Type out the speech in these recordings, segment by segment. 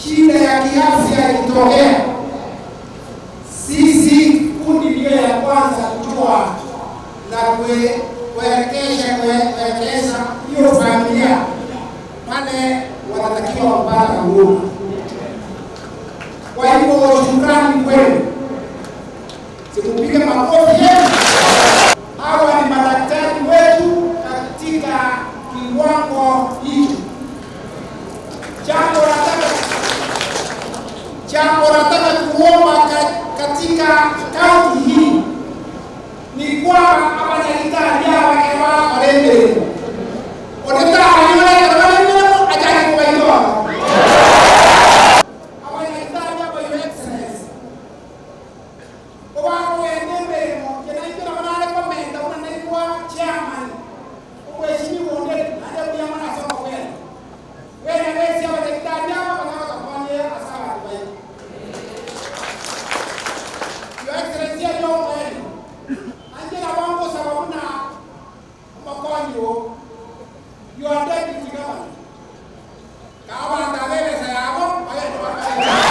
Shida ya kiafya ikitokea, sisi kundi ndiyo ya kwanza kujua na kuelekesha kuelekeza hiyo familia pale wanatakiwa kupata huduma. Kwa hivyo shukrani kwenu, sikupige makofi yenu. Hawa ni madaktari wetu katika kiwango hicho. Jambo nataka kuomba katika kaunti hii ni kwamba abanyagitari abake bakora emirimo onetanyolekera bare emirimo achake kobaitoa abanyagitari aba Your Excellency kobakogenda emeremo inche nainche nabo nare komenta buna naigwa chairman omweshimiwa onde naende mbuya mono ase okogenda bwena besi abanyagitari aba banyare gotokonya ase abanto baito. Your Excellency aria omwene, nainche nabo ngosaba buna omokonyi oo, your deputy governor, kaa abanto aba ebesa yabo bagende bakore egasi.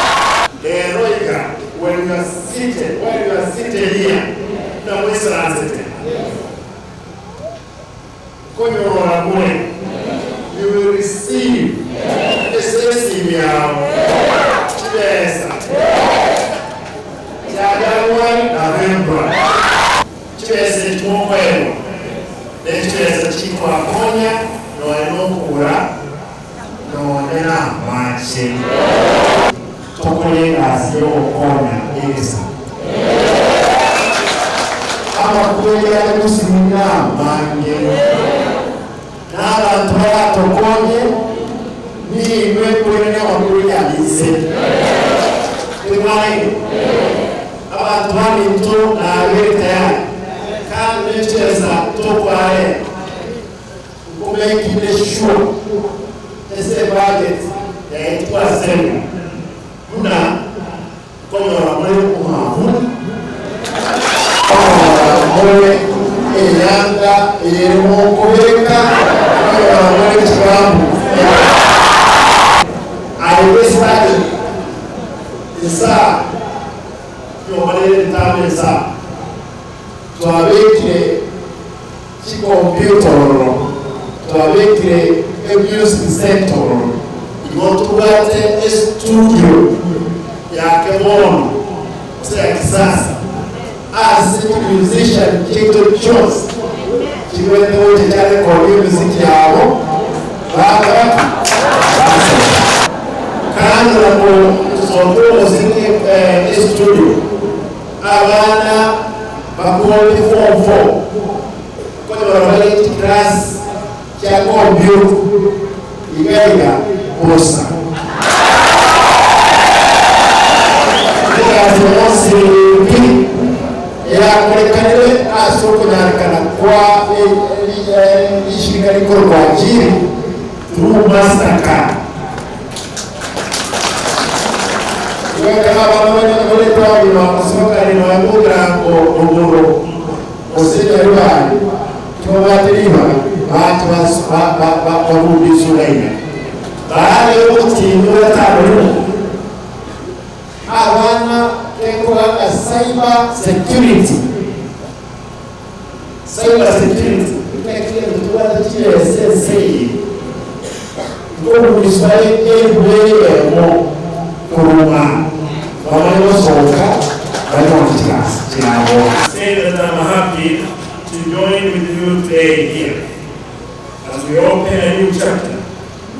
Rero iga, when you are seated, while you are seated here, buna moisaransete, nkonyora more, you will receive ase esimi yao chibesa chia January na February. Chibesa echi mokoegwa nechibesa chikobakonya nonya nokogora nonya namache. Tokore egasi yogokonya egesaku. Amakweri are gusii namange, na abanto baratokonye ninwe koirania amakweri aria inse. Timwaine? Abanto baminto nabere tayari, kandi nechesa tokwarenta nkomaking sure ase ebudget yaetwa assembly buna nkonyora more omwavuli, nkonyora more eyanga eyere mokobeka, nkonyora more chigamboots. Aye bwesitagete esaa nyomba nere entambe esaa twabekire Chikompyuta ororo, twabekire emusic centre ororo, igo tobwate estudio yake bono gose ya kisasa ase chimusician chiaito chionsi chigwete gocha chiarekodia emesiki yabo bakora ki? Basoka. Kando na gosoka omosiki estudio, Abana bakoorire form four nkonyora bare chiclass chia computer iga iga bosa. Egasi yonsi pi eyakorekanire ase okonyarekana kwa rishirika rikorokwa Ajiri through Mastercard. Igo ekero abana baria abagima mosimokani nonya mogirango rogoro, gose Nyaribari, tibabwate ribaga, bache babundiswe iga iga. Baare ogotinywa gatano rimo, abana gekoganga cyber security, Cyber security naki egento tobwate chibesa ense eye nkobundiswa elfu eyemo korwa bamanye gosoka banyore chigasi chiabo. Say that I'm happy to join with you today here as we open a new chapter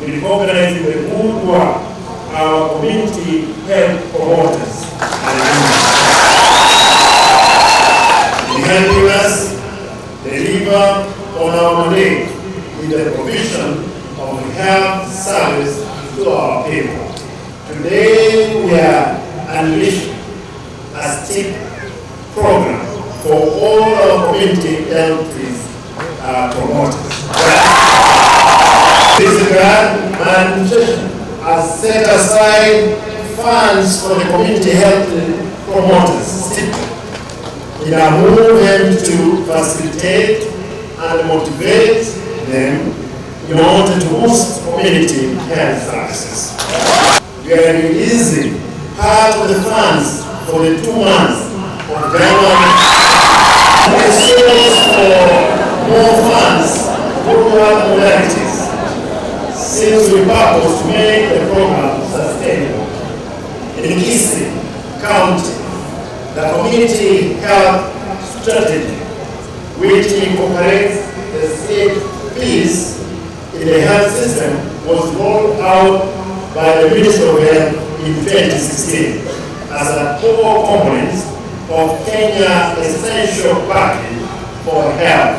in recognizing the good work our community health promoters are doing in helping us deliver on our mandate in the provision of health service to our people. Today we are unleashing a STIP program for all our community health promoters. This regard, my administration has set aside funds for the community health promoters, STIP, in a move aimed to facilitate and motivate them in order to boost community health services. We are releasing part of the funds for the 2 months of January. The source for more funds through other modalities, since we purpose to make the program sustainable. In Kisii County, the community health strategy, which incorporates the CHPs in the health system, was rolled out by the Ministry of Health in 2016 as a core component of Kenya Essential Package for Health.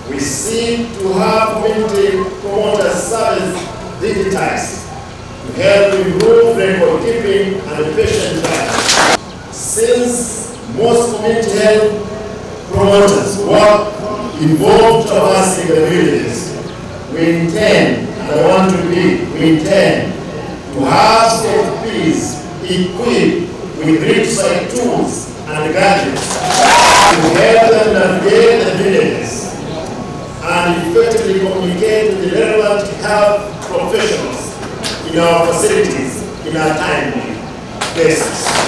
We seek to have community promoter service digitized to help improve record keeping and patient tracking. Since most community health promoters work involved traversing the villages, we intend, and I want to be, we intend to have CHPs equipped with rich tools and gadgets to help them navigate the villages and effectively communicate with the relevant health professionals in our facilities in a timely basis.